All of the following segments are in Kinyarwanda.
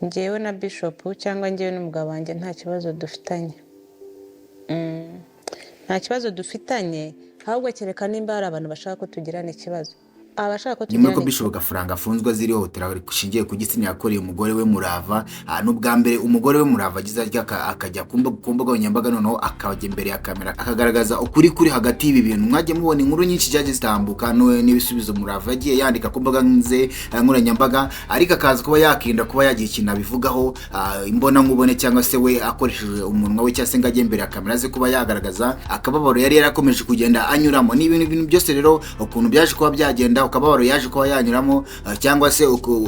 Njyewe na Bishop cyangwa njyewe n'umugabo wanjye nta kibazo dufitanye. Nta kibazo dufitanye, ahubwo kereka nimba hari abantu bashaka ko tugirana ikibazo, abashaka ko Nyuma y'uko tugirana. Bishop Gafaranga afunzwe azira ihohotera rishingiye ku gitsina yakoreye umugore we Murava, n'ubwa mbere umugore we Murava agize atya akajya ku mbuga nkoranyambaga, noneho akajya imbere ya kamera akagaragaza ukuri kuri hagati y'ibi bintu. Mwagiye mubona inkuru nyinshi zagiye zitambuka n'ibisubizo Murava yagiye yandika ku mbuga ze nkoranyambaga, ariko akaza kuba yakirinda kuba yagira ikintu abivugaho imbonankubone, cyangwa se we akoresheje umunwa we, cyangwa se ngo ajye imbere ya kamera aze kuba yagaragaza akababaro yari yarakomeje kugenda anyuramo. Ni ibintu byose rero, ukuntu byaje kuba byagenda, akababaro yaje kuba yanyuramo, cyangwa se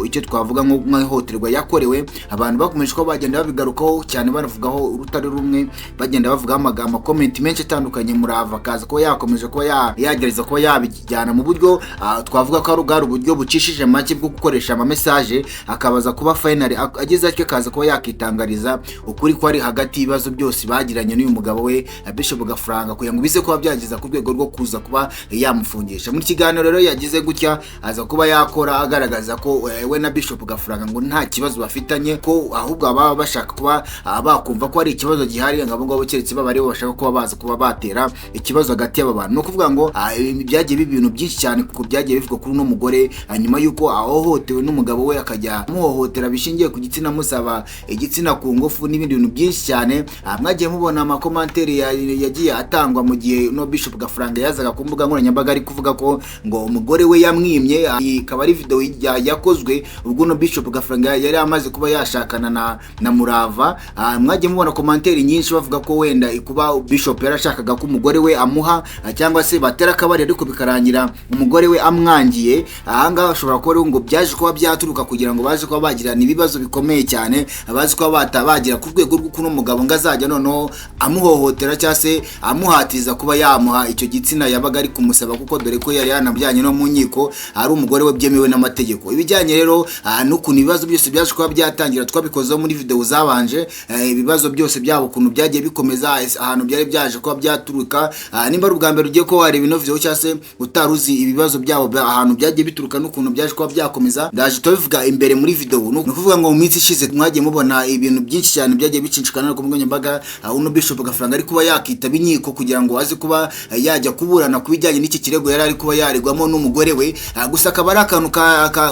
icyo twavuga nk'ihohoterwa yakorewe, abantu bakomeje kuba bagenda babigarukaho cyane, banavugaho urutari rumwe, bagenda bavugaho amagambo, comment menshi atandukanye. Murava akaza kuba yakomeje kuba yagerageza kuba yabijyana mu buryo twavuga ko ari bwari uburyo bucishije make bwo gukoresha ama message, akabaza kuba finally ageze atyo akaza kuba yakitangariza ukuri ko ari hagati y'ibibazo byose bagiranye n'uyu mugabo we Bishop Gafaranga, kugira ngo bize kuba byageza ku rwego rwo kuza kuba yamufungisha. Muri kiganiro rero yagize gutya aza kuba yakora agaragaza ko we na Bishop Gafaranga ngo nta kibazo bafitanye, ko ahubwo ababa bashaka kuba bakumva ko hari ikibazo gihari ngo abo ngabo keretse baba aribo bashaka kuba baza kuba batera ikibazo hagati y'aba bantu. Ni ukuvuga ngo ibi byagiye biba ibintu byinshi cyane, kuko byagiye bivugwa kuri uno mugore nyuma y'uko ahohotewe n'umugabo we, akajya amuhohotera bishingiye ku gitsina, amusaba igitsina ku ngufu n'ibindi bintu byinshi cyane. Mwagiye mubona ama commentaire yagiye atangwa mu gihe no Bishop Gafaranga yazaga ku mbuga nkoranyambaga ari kuvuga ko ngo umugore we yamwimye. Ikaba ari video yakozwe ubwo no Bishop Gafaranga yari amaze kuba yashakana na Murava. Mwagiye mubona commentaire nyinshi bavuga ko wenda kuba Bishop yarashakaga ko umugore we amuha cyangwa se batera akabari, ariko bikarangira umugore we amwangiye. Ahangaha ashobora kuba ari ngo byaje kuba byaturuka kugira ngo baje kuba bagirana ibibazo bikomeye cyane, bazi kuba bagira ku rwego rw'uko uno mugabo ngo azajya noneho amuhohotera cyangwa se amuhatiza kuba yamuha icyo gitsina yabaga ari kumusaba, kuko dore ko yari yanabujyanye no mu nkiko, ari umugore we byemewe n'amategeko. Ibijyanye rero n'ukuntu ibibazo byose byaje kuba byatangira twabikozeho muri video zabanje, ibibazo byose byabo ukuntu byagiye bikomeza, ahantu byari byaje kuba byaturuka. Nimba ari ubwa mbere ugiye kuba wareba ino video cyangwa se utari uzi ibibazo byabo ahantu byagiye bituruka n'ukuntu byaje kuba byakomeza, ndaje tubivuga imbere muri video. Ni ukuvuga ngo mu minsi ishize mwagiye mubona ibintu byinshi cyane byagiye bicicikana ku mbuga nkoranyambaga, uno Bishop Gafaranga ari kuba yakitaba inkiko kugira ngo aze kuba yajya kuburana ku bijyanye n'iki kirego yari ari kuba yaregwamo n'umugore we. Gusa akaba ari akantu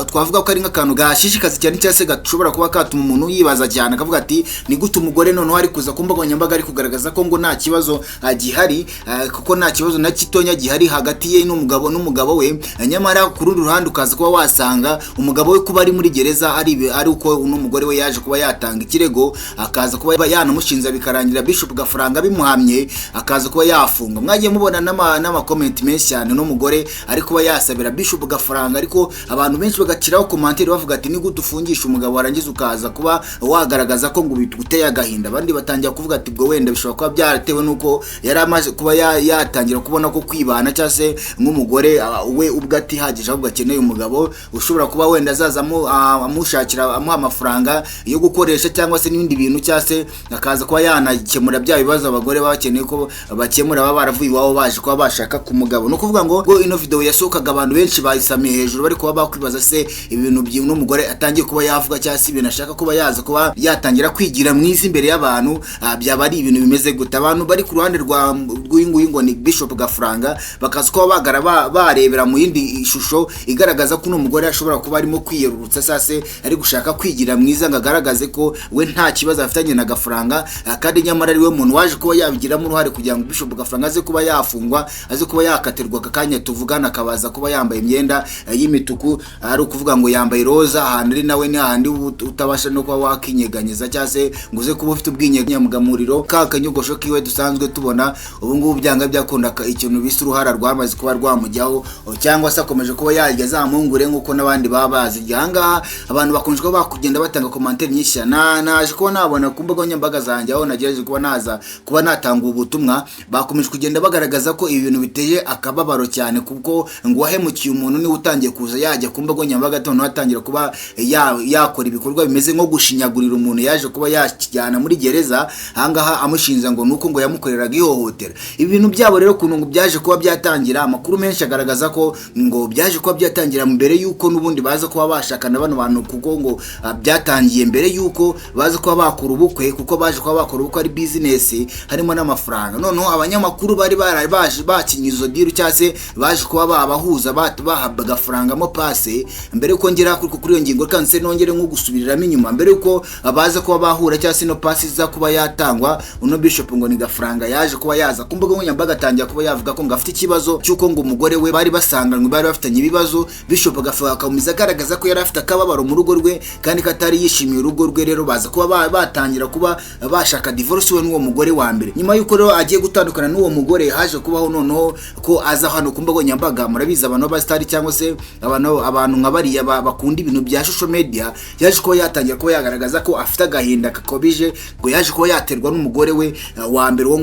twavuga ko ari nk'akantu gashishikaza cyane, cyangwa se gashobora kuba katuma umuntu yibaza cyane akavuga ati: "Ni gute umugore noneho ari kuza ku mbuga nkoranyambaga ari kugaragaza ko ngo nta kibazo gihari, kuko nta kibazo na gitonya gihari hagati ye n'umugabo we?" Nyamara ku rundi ruhande ukaza kuba wasanga umugabo we kuba ari muri gereza ari uko uno mugore we yaje kuba yatanga ikirego, akaza kuba yanamushinza, bikarangira Bishop Gafaranga bimuhamye, akaza kuba yafungwa. Mwagiye mubona n'ama comment menshi cyane n'umugore ari kuba yasabira Bishop Gafaranga, ariko abantu benshi bagaciraho commentaire bavuga ati: "Ni gute ufungisha umugabo warangiza ukaza kuba wagaragaza ko ngo biteye agahinda?" Abandi batangira kuvuga ati: "Ubwo wenda bishobora kuba byaratewe n'uko yari amaze kuba yatangira kubona ko kwibana cyangwa se nk'umugore we ubwo atihagije, ahubwo akeneye umugabo ushobora kuba wenda azaza amushakira, amuha amafaranga yo gukoresha cyangwa se n'ibindi bintu, cyangwa se akaza kuba yanakemura bya bibazo abagore baba bakeneye ko bakemura, baba baravuye iwabo baje kuba bashaka ku mugabo." Ni ukuvuga ngo ubwo ino video yasohokaga, abantu benshi bayisamiye hejuru bari kuba bakwibaza se ibintu by'uno mugore atangiye kuba yavuga, cyangwa se ibintu ashaka kuba yaza kuba yatangira kwigira mwiza imbere y'abantu, byaba ari ibintu bimeze gute. Abantu bari ku ruhande rwa rw'uyu nguyu ngo ni Bishop Gafaranga bakaza kuba bagara barebera mu yindi shusho igaragaza ko uno mugore ashobora kuba arimo kwiyerurutsa, cyangwa se ari gushaka kwigira mwiza ngo agaragaze ko we nta kibazo afitanye na Gafaranga, kandi nyamara ari we muntu waje kuba yabigiramo uruhare kugira ngo Bishop Gafaranga aze kuba yafungwa, aze kuba yakatirwa. Aka kanya tuvugana akabaza kuba yambaye imyenda y'imituku, ari ukuvuga ngo yambaye roza. Ahantu ari nawe ni hahandi utabasha no kuba wakinyeganyeza cyangwa se ngo uze kuba ufite ubwinyegamuriro. Ka kanyogosho kiwe dusanzwe tubona ubu ngubu, byanga byakunda ikintu bise uruhara rwamaze kuba rwamujyaho, cyangwa se akomeje kuba yarya za mpungure nk'uko n'abandi baba bazirya. Ahangaha abantu bakunze kuba bakugenda batanga commentaire nyinshi cyane. Naje kuba nabona ku mbuga nkoranyambaga zanjye aho nagerageje kuba naza kuba natanga ubu butumwa, bakomeje kugenda bagaragaza ko ibi bintu biteye akababaro cyane, kuko ngo uwahemukiwe Wahemukiye umuntu niwe utangiye kuza yajya ku mbuga nkoranyambaga, noneho atangira kuba yakora ibikorwa bimeze nko gushinyagurira umuntu yaje kuba yakijyana muri gereza ahangaha, amushinja ngo nuko ngo yamukoreraga ihohotera. Ibi bintu byabo rero, ukuntu ngo byaje kuba byatangira, amakuru menshi agaragaza ko ngo byaje kuba byatangira mbere y'uko n'ubundi baza kuba bashakana bano bantu, kuko ngo byatangiye mbere y'uko baza kuba bakora ubukwe, kuko baje kuba bakora ubukwe ari business harimo n'amafaranga. Noneho abanyamakuru bari baraje baje bakinye izo deal, cyangwa se baje kuba babahuza, bahabwa agafarangamo pase. Mbere yuko ngera kuri iyo ngingo, kandi se nongere nko gusubiriramo inyuma, mbere yuko baza kuba bahura cyangwa se ino pasi iza kuba yatangwa, uno Bishop ngo ni Gafaranga yaje kuba yaza ku mbuga nkoranyambaga, atangira kuba yavuga ko ngo afite ikibazo cy'uko ngo umugore we bari basanganywe bari bafitanye ibibazo. Bishop Gafaranga akomeza agaragaza ko yari afite akababaro mu rugo rwe kandi ko atari yishimiye urugo rwe. Rero baza kuba batangira kuba bashaka divorce we n'uwo mugore wa mbere. Nyuma y'uko rero agiye gutandukana n'uwo mugore, haje kubaho noneho ko aza hano ku mbuga nkoranyambaga. Murabizi, abantu b'abasitari cyangwa se abantu nka bariya bakunda ibintu bya social media, yaje kuba yatangira kuba yagaragaza ko afite agahinda gakabije, ngo yaje kuba yaterwa n'umugore we wa mbere, uwo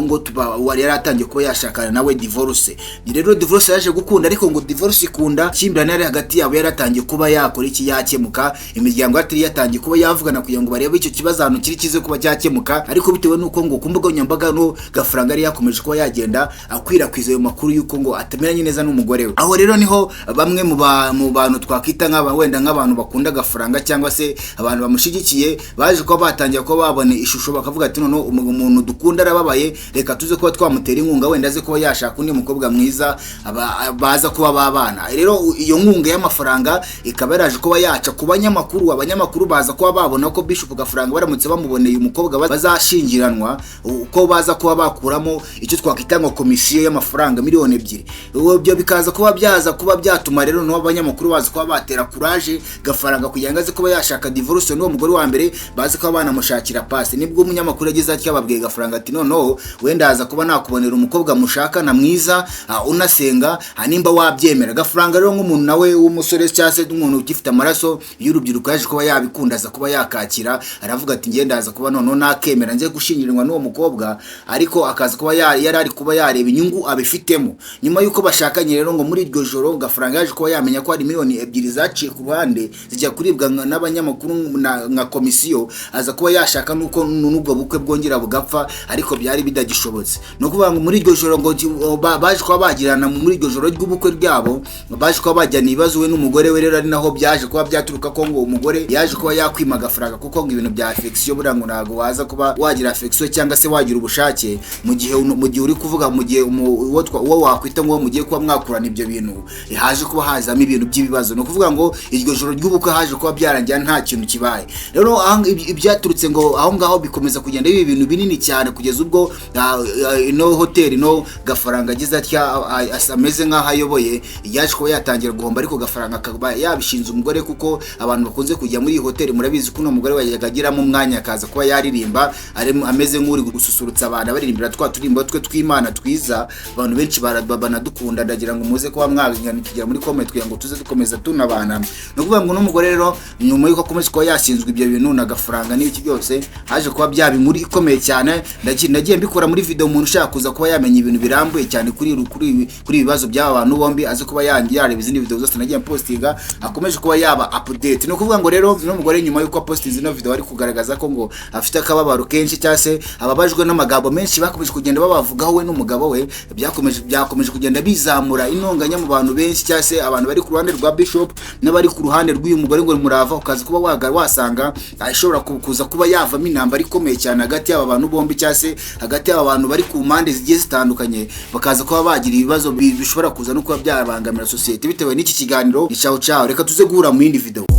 ngo wari yaratangiye kuba yashakana nawe divorce. Ni rero divorce yaje gukunda, ariko ngo divorce ikunda ikimbirane yari hagati yabo yaratangiye kuba yakora iki, yakemuka. Imiryango yari yatangiye kuba yavugana kugira ngo barebe icyo kibazo ahantu kiri kize kuba cyakemuka, ariko bitewe n'uko ngo ku mbuga nkoranyambaga no Gafaranga yari yakomeje kuba yagenda akwirakwiza ayo makuru y'uko ngo atameranye neza n'umugore we. Aho rero niho bamwe mu bantu twakwita nk'aba wenda nk'abantu bakunda Gafaranga cyangwa se abantu bamushyigikiye baje kuba batangira kuba babona ishusho, bakavuga ati: "Noneho umuntu dukunda arababaye, reka tuze kuba twamutera inkunga, wenda aze kuba yashaka undi mukobwa mwiza baza kuba babana." Rero iyo nkunga y'amafaranga ikaba yaraje kuba yaca ku banyamakuru. Abanyamakuru baza kuba babona ko Bishop Gafaranga baramutse bamuboneye umukobwa bazashyingiranwa, uko baza kuba bakuramo icyo twakwita ngo komisiyo y'amafaranga 2 miliyoni. Ibyo bikaza kuba byaza kuba byatuma rero n'abo abanyamakuru baza kuba batera courage Gafaranga kugira ngo aze kuba yashaka divorce n'uwo mugore wa mbere, baze kuba banamushakira pasi. Nibwo umunyamakuru yagize atya, babwiye Gafaranga ati: "Noneho wenda aza kuba nakubonera umukobwa mushakana mwiza, unasenga, nimba wabyemera." Gafaranga rero nk'umuntu nawe w'umusore cyangwa se umuntu ugifite amaraso y'urubyiruko, yaje kuba yabikunda, aza kuba yakakira, aravuga ati: "Ngenda ndaza kuba noneho nakemera nze gushyingiranwa n'uwo mukobwa." Ariko akaza kuba yari ari kuba yareba inyungu abifitemo. Nyuma y'uko bashakanye rero, ngo muri iryo joro Gafaranga yaje kuba yamenya ko hari 2 miliyoni zaciye ku ruhande zijya kuribwa n'abanyamakuru nka komisiyo. Aza kuba yashaka nuko n'ubwo bukwe bwongera bugapfa, ariko byari bidagishobotse. Ni ukuvuga ngo muri iryo joro ngo baje kuba bagirana, muri iryo joro ry'ubukwe bwabo baje kuba bajyana ibibazo we n'umugore we. Rero ari naho byaje kuba byaturuka ko ngo umugore yaje kuba yakwima agafaranga, kuko ngo ibintu bya affection buriya ngo ntabwo waza kuba wagira affection cyangwa se wagira ubushake mu gihe uri kuvuga, mu gihe uwo wakwita ngo mugiye kuba mwakurana ibyo bintu, haje kuba hazamo ibintu by'ibibazo. Ni ukuvuga ngo iryo joro ry'ubukwe haje kuba byarangira nta kintu kibaye. Rero ibyaturutse ngo aho ngaho bikomeza kugenda biba ibintu binini cyane, kugeza ubwo ino hoteli no Gafaranga agize atya ameze nk'aho ayoboye yaje kuba yatangira guhomba, ariko Gafaranga akaba yabishinze umugore, kuko abantu bakunze kujya muri iyi hoteli murabizi ko uno mugore wajyaga agiramo umwanya akaza kuba yaririmba ameze nk'uri gususurutsa abantu, abaririmbira twa turimbo twe tw'Imana twiza abantu benshi banadukunda. Ndagira ngo muze kuba mwanyandikira muri comment kugira ngo tuze dukomeza tunabana. Ni ukuvuga ngo n'umugore rero nyuma y'uko akomeje kuba yashinzwe ibyo bintu na Gafaranga n'ibiki byose, haje kuba byaba inkuru ikomeye cyane. Nagiye mbikora muri video. Umuntu ushaka kuza kuba yamenya ibintu birambuye cyane kuri ibibazo by'aba bantu bombi, aze kuba yareba izindi video zose nagiye postinga, akomeje kuba yaba update. Ni ukuvuga ngo rero n'umugore nyuma y'uko apostinze ino video, ari kugaragaza ko ngo afite akababaro kenshi cyangwa se ababajwe n'amagambo menshi bakomeje kugenda babavugaho we n'umugabo we. Byakomeje kugenda bizamura intonganya mu bantu benshi, cyangwa se abantu bari ku ruhande rwa Bishop n'abari ku ruhande rw'uyu mugore ngo Murava. Ukaza kuba wasanga ashobora kuza kuba yavamo intambara ikomeye cyane hagati y'aba bantu bombi, cyangwa se hagati y'aba bantu bari ku mpande zigiye zitandukanye, bakaza kuba bagira ibibazo bishobora kuza no kuba byabangamira sosiyete bitewe n'iki kiganiro. Ni ciao ciao, reka tuze guhura mu yindi video.